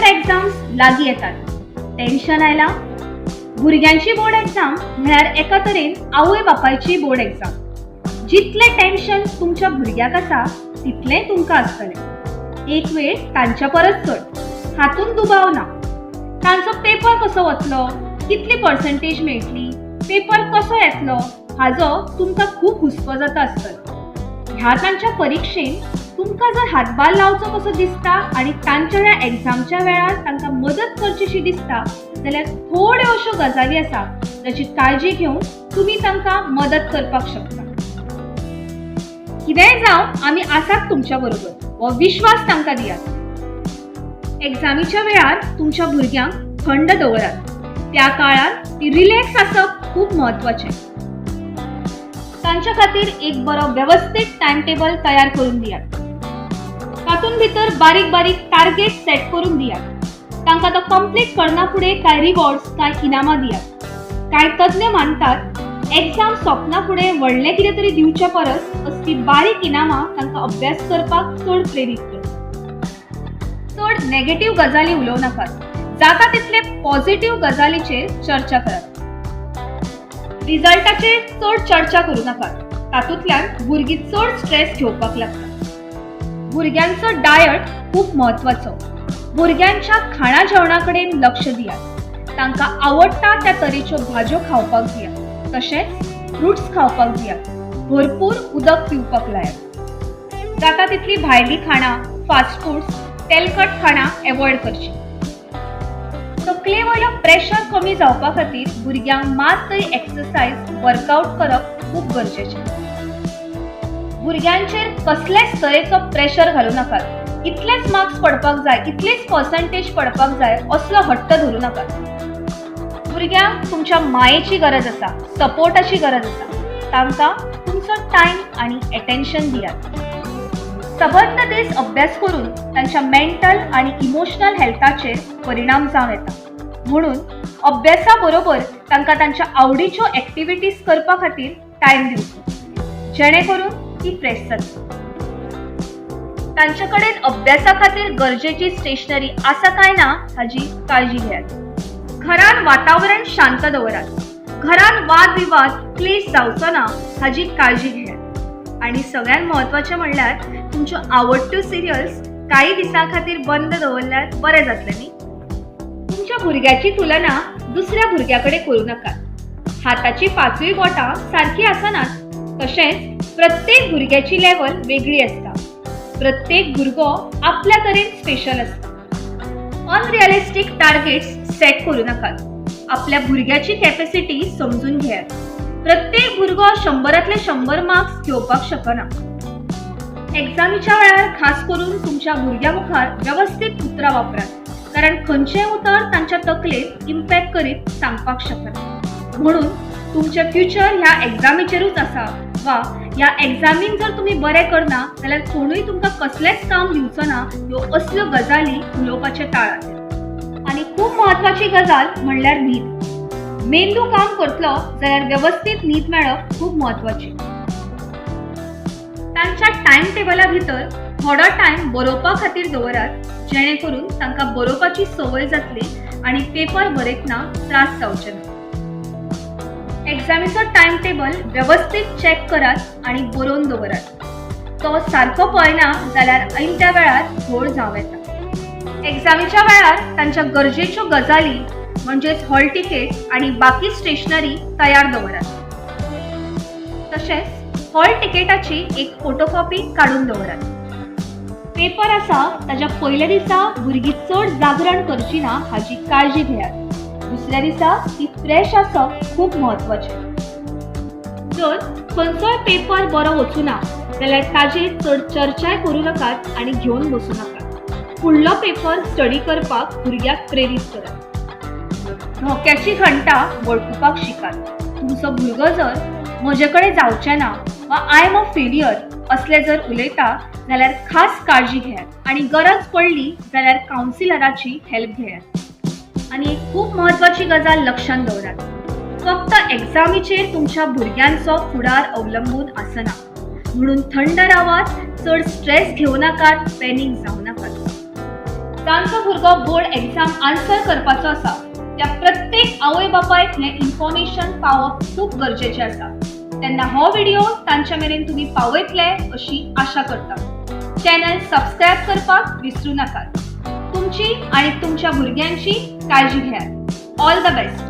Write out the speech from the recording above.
Exams लागीं येतात. Tension आयलां? भुरग्यांची बोर्ड एग्जाम म्हळ्यार एका तरेन आवय बापायची बोर्ड एग्जाम. जितलें टेन्शन तुमच्या भुरग्याक आसा, तितलें तुमकां आसतलें, एक वेळ तांच्या परस चड, हातूंत दुबाव ना. तांचो पेपर कसो वतलो, कितली पर्संटेज मेळटली, पेपर कसो येतलो, हाजो तुमकां खूब हुस्को जाता आसतलो. ह्या तांच्या परिक्षेन तुमकां जर हातभार लावचो कसो दिसता आनी तांच्या ह्या एग्जामच्या वेळार तांकां मदत करचीशी दिसता, जाल्यार थोड्यो अश्यो गजाली आसा जाची काळजी घेवन तुमी तांकां मदत करपाक शकता. कितेंय जावं, आमी आसात तुमच्या बरोबर हो विश्वास तांकां दियात. एग्जामीच्या वेळार तुमच्या भुरग्यांक थंड दवरात. त्या काळार ती रिलॅक्स आसप खूब म्हत्वाचें. तांच्या खातीर एक बरो वेवस्थीत टायम टेबल तयार करून दियात. तातूंत भितर बारीक बारीक टार्गेट सेट करून दियात. तांकां तो कंप्लीट करना फुडें कांय रिवॉर्ड्स, कांय इनामां दियात. कांय तज्ञ मानतात, एग्जाम सोंपना फुडें व्हडलें कितें तरी दिवचे परस असली बारीक इनामां तांकां अभ्यास करपाक चड प्रेरीत करतात. चड नेगेटीव गजाली उलोवं नाकात. जाता तितले पॉझिटिव्ह गजालीचेर चर्चा करात. रिजल्टाचेर चड चर्चा करूं नाकात. तातूंतल्यान भुरगीं चड स्ट्रेस घेवपाक लागतात. भुरग्यांचो डायट खूब म्हत्वाचो. भुरग्यांच्या खाणा जेवणा कडेन लक्ष दियात. तांकां आवडटा त्या तरेच्यो भाजयो खावपाक दियात. तशेंच फ्रुट्स खावपाक दियात. भरपूर उदक पिवपाक लायात. जाता तितली भायली खाणां, फास्ट फूड्स, तेलकट खाणां एवॉयड करचीं. तकले वयलो प्रेशर कमी जावपा खातीर भुरग्यांक मात तरी एक्सरसायज, वर्कआउट करप खूब गरजेचें. भुरग्यांचेर कसलेच तरेचो प्रेशर घालूं नाकात. इतलेच मार्क्स पडपाक जाय, इतलेच पर्संटेज पडपाक जाय, असलो हट्ट धरूं नाकात. भुरग्यांक तुमच्या मायेची गरज आसा, सपोर्टाची गरज आसा. तांकां तुमचो टायम आनी एटेन्शन दियात. सबंद दीस अभ्यास करून तांच्या मेंटल आनी इमोशनल हेल्थाचेर परिणाम जावं येता. म्हणून अभ्यासा बरोबर तांकां तांच्या आवडीच्यो एक्टिविटीज करपा खातीर टायम दिवचो, जेणे करून ती फ्रेश जातली. तांचे कडेन अभ्यासा खातीर गरजेची स्टेशनरी आसा काय ना, हाजी काळजी घेयात. घरान वातावरण शांत दवरात. घरान वाद विवाद, क्लेश जावचो ना हाजी काळजी घेयात. आनी सगळ्यात म्हत्वाचें म्हणल्यार, तुमच्यो आवडट्यो सिरियल्स काही दिसां खातीर बंद दवरल्यार बरें जातलें न्ही? तुमच्या भुरग्याची तुलना दुसऱ्या भुरग्या कडेन करूं नाकात. हाताची पांचूय बोटां सारकी आसनात, तशेंच प्रत्येक भुरग्याची लेवल वेगळी आसता. प्रत्येक भुरगो आपल्या तरेन स्पेशल आसता. अनरियलिस्टीक टार्गेट्स सेट करूं नाकात. आपल्या भुरग्याची कॅपॅसिटी समजून घेयात. प्रत्येक भुरगो 100रांतले 100 मार्क्स घेवपाक शकना. एग्जामीच्या वेळार खास करून तुमच्या भुरग्या मुखार वेवस्थीत उतरां वापरात, कारण खंयचेंय उतर तांच्या तकलेर इम्पॅक्ट करीत सांगपाक शकना. म्हणून तुमचें फ्युचर ह्या एग्जामीचेरूच आसा वा ह्या एग्जामीन जर तुमी बरें करना जाल्यार कोणूय तुमकां कसलेंच काम दिवचो ना, ह्यो असल्यो गजाली उलोवपाचें टाळात. आनी खूब म्हत्वाची गजाल म्हणल्यार न्हीद. मेंदू काम करतलो जाल्यार वेवस्थीत न्हीद मेळप खूब म्हत्वाची. तांच्या टायम टेबला भितर थोडो टायम बरोवपा खातीर दवरात, जेणे करून तांकां बरोवपाची संवय जातली आनी पेपर बरयतना त्रास जावचे ना. एग्जामीचो टायम टेबल वेवस्थीत चॅक करात आनी बरोवन दवरात. तो सारको पळयना जाल्यार ऐन त्या वेळार घोळ जावं येता. एग्जामीच्या वेळार तांच्या गरजेच्यो गजाली म्हणजेच हॉल तिकेट आनी बाकी स्टेशनरी तयार दवरात. तशेंच हॉल तिकेटाची एक फोटोकॉपी काडून दवरात. पेपर आसा ताच्या पयल्या दिसा भुरगीं चड जागरण करची ना हाजी काळजी घेयात. दुसऱ्या दिसा ती फ्रेश आसप खूब म्हत्वाचें. जर खंयचोय पेपर बरो वचूना जाल्यार ताजेर चड चर्चाय करूं नाकात आनी घेवन बसूं नाकात. फुडलो पेपर स्टडी करपाक भुरग्याक प्रेरीत करात. धोक्याची घंटा वळखुपाक शिकात. तुमचो भुरगो जर म्हजे कडेन जावचें ना वा I am a failure असलें जर उलयता जाल्यार खास काळजी घेयात आनी गरज पडली जाल्यार कावन्सिलराची हेल्प घेयात. आनी एक खूब म्हत्वाची गजाल लक्षांत दवरात, फक्त एग्जामीचेर तुमच्या भुरग्यांचो फुडार अवलंबून आसना. म्हणून थंड रावात, चड स्ट्रेस घेवं नाकात, पॅनीक जावं नाकात. जांचो भुरगो बोर्ड एग्जाम आन्सर करपाचो आसा, त्या प्रत्येक आवय बापायक हें इन्फॉर्मेशन पावप खूब गरजेचें आसा. तेन्ना हो व्हिडिओ तांच्या मेरेन तुमी पावयतले अशी आशा करता. चॅनल सबस्क्रायब करपाक विसरू नाकात. तुमची आणि तुमच्या भुरग्यांची काळजी घेयात. All the best.